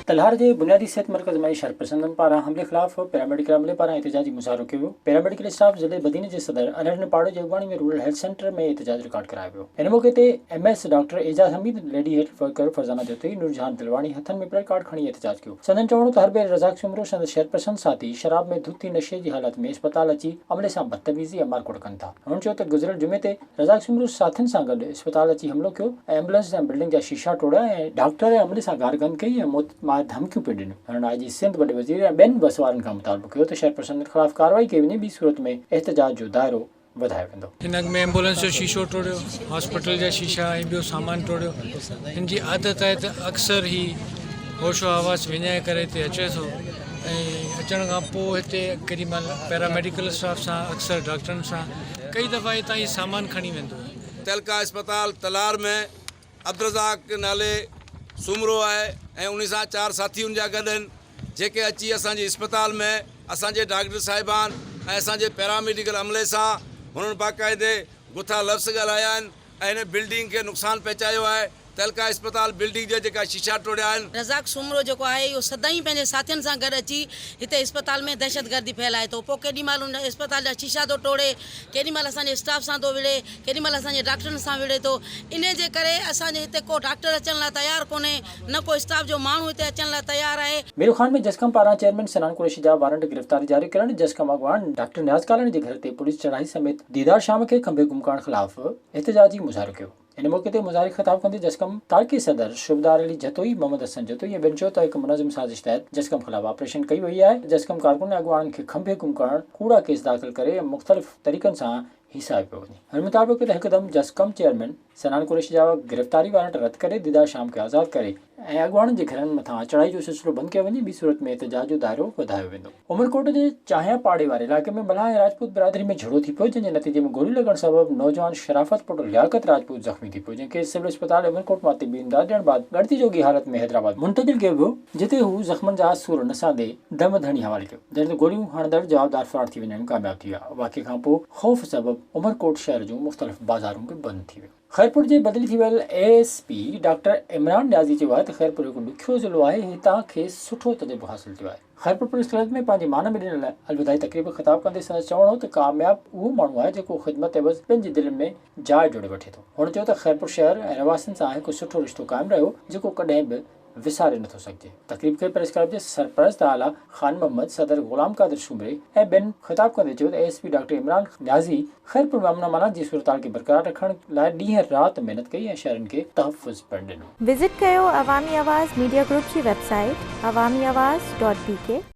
تلهار جي بنيادي صحت مرڪز ۾ شرپسندن پاران حملي خلاف پيراميڊيڪل عملي پاران احتجاجي مظاهرو ڪيو ويو. پيراميڊيڪل اسٽاف ضلعي بدين جي صدر الهڏنو پاڙو جي اڳواڻي ۾ رورل هيلٿ سينٽر ۾ احتجاج رڪارڊ ڪرايو ويو. ان موقعي تي M S doctor Ejaz Hameed, lady health worker Farzana Jatoi, Noorjahan Dilwani هٿن ۾ پلي ڪارڊ کڻي احتجاج ڪيو. سندن چوڻ هو ته هر ڀيري رزاق سومرو سندس شرپسند ساٿي شراب ۾ ڌت ٿي نشي جي حالت ۾ اسپتال اچي عملي سان بدتميزي ۽ مارڪوٽ ڪن ٿا. هن چيو ته گذريل جمعي تي رزاق سومرو ساٿين سان گڏ اسپتال اچي حملو ڪيو ۽ ايمبولينس ۽ بلڊنگ جا شيشا ٽوڙيا ۽ ڊاڪٽر ۽ عملي سان گارگند ڪئي ۽ موت مار ڌمڪيون پڻ ڏنيون. هنن آء جي سنڌ، وڏي وزير ۽ ٻين وس وارن کان مطالبو ڪيو ته شرپسندن خلاف ڪارروائي ڪئي وڃي ٻي صورت ۾ احتجاج جو دائرو وڌايو ويندو. هن اڳ ۾ ايمبولينس جو شيشو ٽوڙيو، هاسپيٽل جا شيشا ۽ ٻيو سامان ٽوڙيو. هن جي عادت آهي ته اڪثر هي هوش و حواس وڃائي ڪري هتي اچي ٿو ۽ اچڻ کان پوء هتي ڪيڏي مهل پيراميڊيڪل اسٽاف سان اڪثر ڊاڪٽرن سان ڪئي دفعا هتان هي سامان کڻي ويندو آهي. تعلقه اسپتال تلهار ۾ عبدالرزاق نالي سومرو آهي ۽ انهي سان چار ساٿي ان جا گڏ آهن جيڪي اچي اسان جي اسپتال ۾ اسان جي ڊاڪٽر صاحبان ۽ اسان جي پيراميڊيڪل عملي سان هنن باقاعدي گٿا لفظ ڳالهايا آهن ۽ هن بلڊنگ کي نقصان پهچايو آهي. تعلقه اسپتال بلڊنگ جا جيڪا شيشا ٽوڙيا آهن. رزاق سومرو جيڪو آهي اهو سدائين پنهنجي ساٿين سان گڏ اچي هتي اسپتال ۾ دهشتگردي ڦهلائي ٿو پوء ڪيڏي مهل ان اسپتال جا شيشا ٿو ٽوڙي ڪيڏي مهل اسان جي اسٽاف سان ٿو وڙهي ڪيڏي مهل اسان جي ڊاڪٽرن سان وڙهي ٿو انهي جي ڪري اسان جي هتي ڪو ڊاڪٽر اچڻ لاء تيار ڪونهي نه ڪو اسٽاف جو ماڻهو هتي اچڻ لاء تيار آهي. ميرو خان ۾ جسقم پاران چيئرمين سنان قريشي جا وارنٽ گرفتاري جاري ڪرڻ، جسقم اڳواڻ ڊاڪٽر نياز ڪالاڻي جي گهر تي پوليس چڙهائي سميت ديدار شام کي کنڀي گم ڪرڻ خلاف احتجاجي مظاهرو ڪيو. ان موقعي تي مظاهري کي خطاب ڪندي جسقم تعلقي صدر شبدار علي جتوئي، محمد حسن جتوئي ۽ ٻين چيو ته هڪ منظم سازش تحت جسقم خلاف آپريشن ڪئي وئي آهي، جسقم ڪارڪن ۽ اڳواڻن کي کنڀي گم ڪرڻ، ڪوڙا ڪيس داخل ڪري ۽ مختلف طريقن سان هيسايو پيو وڃي. هن مطالبو ڪيو ته هڪدم جسقم چيئرمين صنعان قريشي جا گرفتاري وارنٽ رد ڪري ديدار شام کي آزاد ڪري ۽ اڳواڻن جي گهرن مٿان چڙهائي جو سلسلو بند ڪيو وڃي، ٻي صورت ۾ احتجاج جو دائرو وڌايو ويندو. عمرڪوٽ جي چانهيا پاڙي واري علائقي ۾ ملاح ۽ راجپوت برادري ۾ جهيڙو ٿي پيو، جنهن جي نتيجي ۾ گولي لڳڻ سبب نوجوان شرافت پٽ لياقت راجپوت زخمي ٿي پيو، جنهن کي سول اسپتال عمرڪوٽ مان طبي امداد ڏيڻ بعد ڳڻتي جوڳي حالت ۾ حيدرآباد منتقل ڪيو ويو، جتي هو زخمن جا سور نه سهندي دم ڌڻي حوالي ڪيو، جڏهن ته گوليون هڻندڙ جوابدار فرار ٿي وڃڻ ۾ ڪامياب ٿي ويا، واقعي کانپوء خوف سبب عمرڪوٽ شهر جون مختلف بازارون به بند ٿي ويون. خيرپور جي بدلي ٿي ويل A S P doctor Imran Niazi چيو آهي ته خيرپور هڪ ڏکيو ضلعو آهي هتان کيس سٺو تجربو حاصل ٿيو آهي. خيرپور پريس ڪلب ۾ پنهنجي مان ۾ ڏنل الوداعي تقريب کي خطاب ڪندي سندس چوڻ هو ته ڪامياب اهو ماڻهو آهي جيڪو خدمت عيوض ٻين جي دلين ۾ جاء جوڙي وٺي ٿو. هن چيو ته خيرپور شهر ۽ رهواسين سان هڪ سٺو رشتو قائم رهيو جيڪو ڪڏهن به وساري نٿو سگهجي. تقريب کي پريس ڪلب جي سرپرست اعليٰ خان محمد، صدر غلام قادر سومري ۽ ٻين خطاب ڪندي چيو ته A S P doctor Imran Niazi Khairpur ۾ امن امان جي صورتحال کي برقرار رکڻ لاء ڏينهن رات محنت ڪئي ۽ شهرين کي تحفظ پڻ ڏنو. وزٽ ڪيو عوامي آواز ميڊيا گروپ جي website Awami Awaz dot B K.